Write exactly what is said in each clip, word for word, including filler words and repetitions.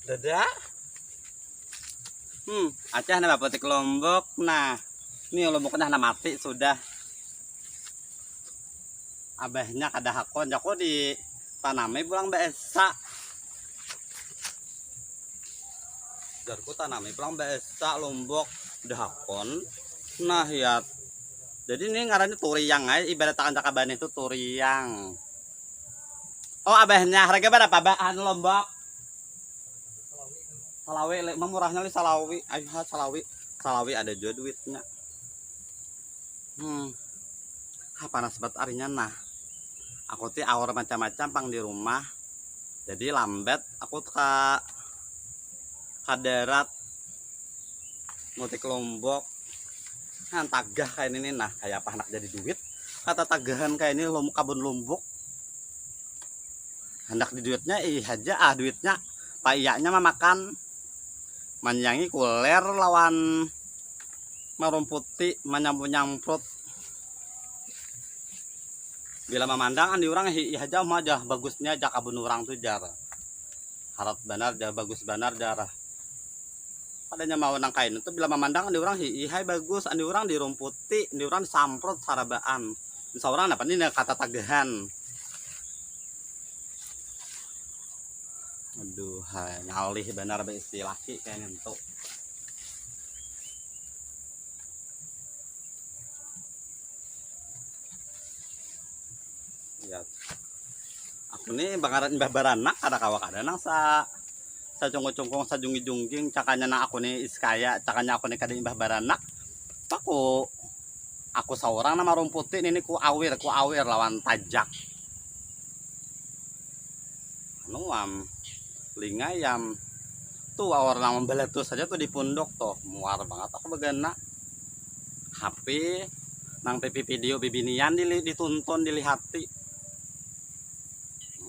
Dadah. Hmm, Aceh nah bapetik lombok. Nah, ini lomboknya nah mati sudah. Abahnya kada hakon, jaku ditanami pulang baesa. Jarku tanami pulang baesa lombok dahakon. Nah, ya. Jadi ini ngarannya turiang ai, ibarat akan cakap banih itu turiang. Oh, abahnya harga berapa, Bah? Anu lombok. Salawi, le, mamurahnya li salawi. Ayo ha salawi. Salawi ada jua duitnya. Hmm. Ha, panas banget arinya nah. Aku ti aur macam-macam pang di rumah. Jadi lambat aku ka ka darat mutik lombok. Nah, tagah kayak ini nah, kayak apa anak jadi duit. Kata tagahan kayak ini lom, kabun lombok. Hendak di duitnya ih aja ah duitnya. Paiyaknya mamakan manyangi kuler lawan marumputi manyamprut-nyamprut. Bila mamandang andi urang hiih aja mah jah bagusnya ja kabun urang tu jar. Harat banar jar, bagus banar jar. Kadanya mau nang kain tu bila mamandang andi urang hiih ai bagus, andi urang dirumputi, andi urang disamprut sarabaan. Saurang napa ni kata tagahan. Aduh, hai, ngalih banar baisi laki kayak nintu. Ya. Aku ni bangaran imbah baranak kada kawa kada nang sa sacungkung-cungkung sajunggi-jungging cakanya nang aku ni iskaya cakanya aku ni kada imbah baranak. Paku aku saurang nama rumputi nini ku awir ku awir lawan tajak. Anu am lingayam tu awar nang membeletus saja tu di pundok tuh muar banget aku begana. H P nang T V video bibinian dili, ditonton dilihati.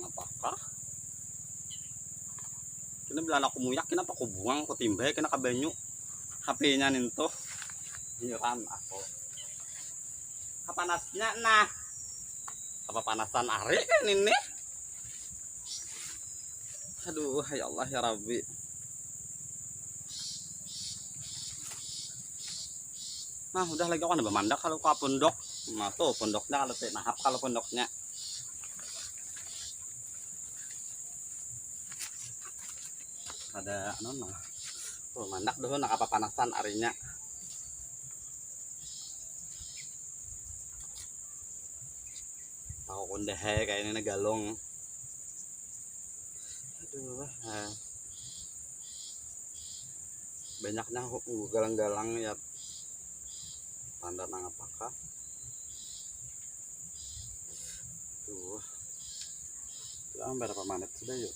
Apakah kena bila aku muyak kena aku buang aku timbai kena ke banyu. H P-nya nintuh nyiran aku. Kapanasnya nah. Apa panasan ari kan ini? Aduh, ya Allah ya Rabbi. Nah, udah lagi aku ada mandak kalau ke pondok. Nah, tuh pondoknya kalau tidak nahap kalau pondoknya. Ada anu nah. Tuh mandak dulu nak apa panasan arinya. Tahu kondehai kayak ini galung. Aduh, eh. Banyaknya galang-galang ya. Tanda nang apakah? Tuh. Berapa menit sudah yuk?